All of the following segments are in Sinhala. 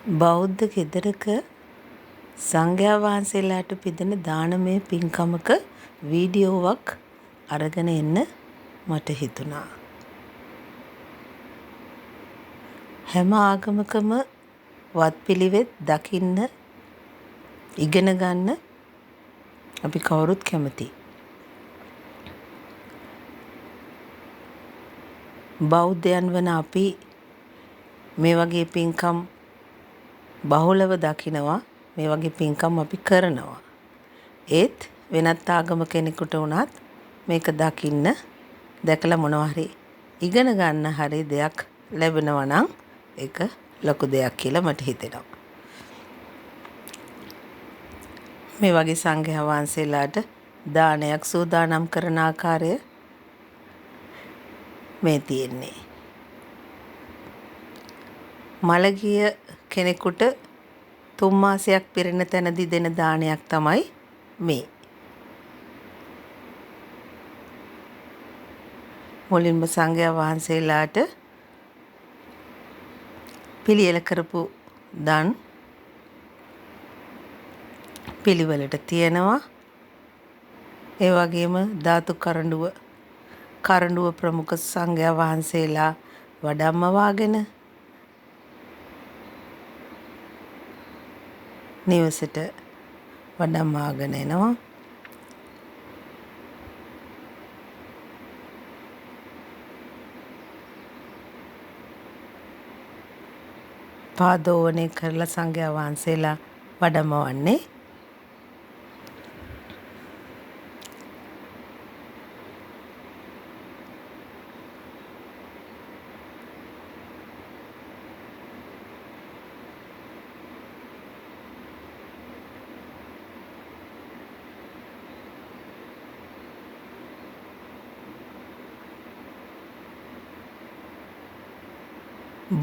බෞද්ධ ගෙදරක සංඝයා වහන්සේලාට පිදෙන දානමය පින්කමක වීඩියෝවක් අරගෙන එන්න මට හිතුණා. හැම ආගමකම වත්පිළිවෙත් දකින්න ඉගෙන ගන්න අපි කවුරුත් කැමතියි. බෞද්ධයන් වන අපි මේ වගේ පින්කම් බහුලව දකිනවා, මේ වගේ පින්කම් අපි කරනවා. ඒත් වෙනත් ආගම කෙනෙකුට වුණත් මේක දකින්න, දැකලා මොනවා හරි ඉගෙන ගන්න හරි දෙයක් ලැබෙනවා නම් ඒක ලොකු දෙයක් කියලා මට හිතෙනවා. මේ වගේ සංඝයා වහන්සේලාට දානයක් සූදානම් කරන ආකාරය මේ තියෙන්නේ. මළගිය කෙනෙකුට 3 මාසයක් පිරෙන තැනදී දෙන දානයක් තමයි මේ. මුලින්ම සංඝයා වහන්සේලාට පිළියෙල කරපු දන් පිළිවෙලට තියෙනවා. ඒ වගේම ධාතු කරඬුව ප්‍රමුඛ සංඝයා වහන්සේලා වඩම්මවාගෙන නිවසට වඩම්මාගෙන එනවා. පාදෝවණය කරලා සංඝයා වහන්සේලා වඩමවන්නේ.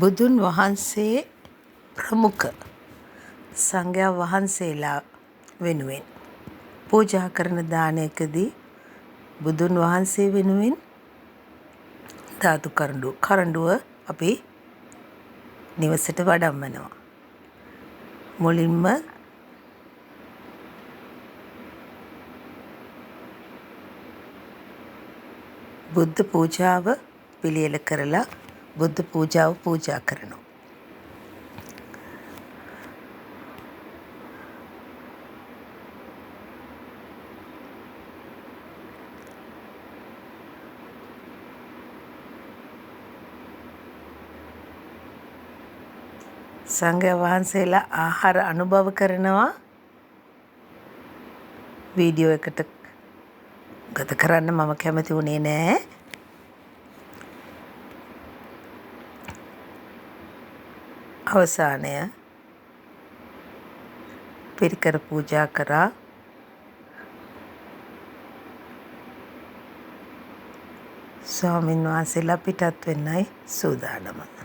බුදුන් වහන්සේ ප්‍රමුඛ සංඝයා වහන්සේලා වෙනුවෙන් පූජා කරන දානයකදී බුදුන් වහන්සේ වෙනුවෙන් ධාතු කරඬුව අපි නිවසට වඩම්මනවා. මුලින්ම බුද්ධ පූජාව පිළියෙල කරලා බුද්ධ පූජාව පූජා කරනවා. සංඝයා වහන්සේලා ආහාර අනුභව කරනවා. වීඩියෝ එකට ගත කරන්න මම කැමති වුණේ නෑ. අවසානය පිරිකර පූජා කරා. ස්වාමින් වහන්සේලා පිටත් වෙන්නයි සූදානම.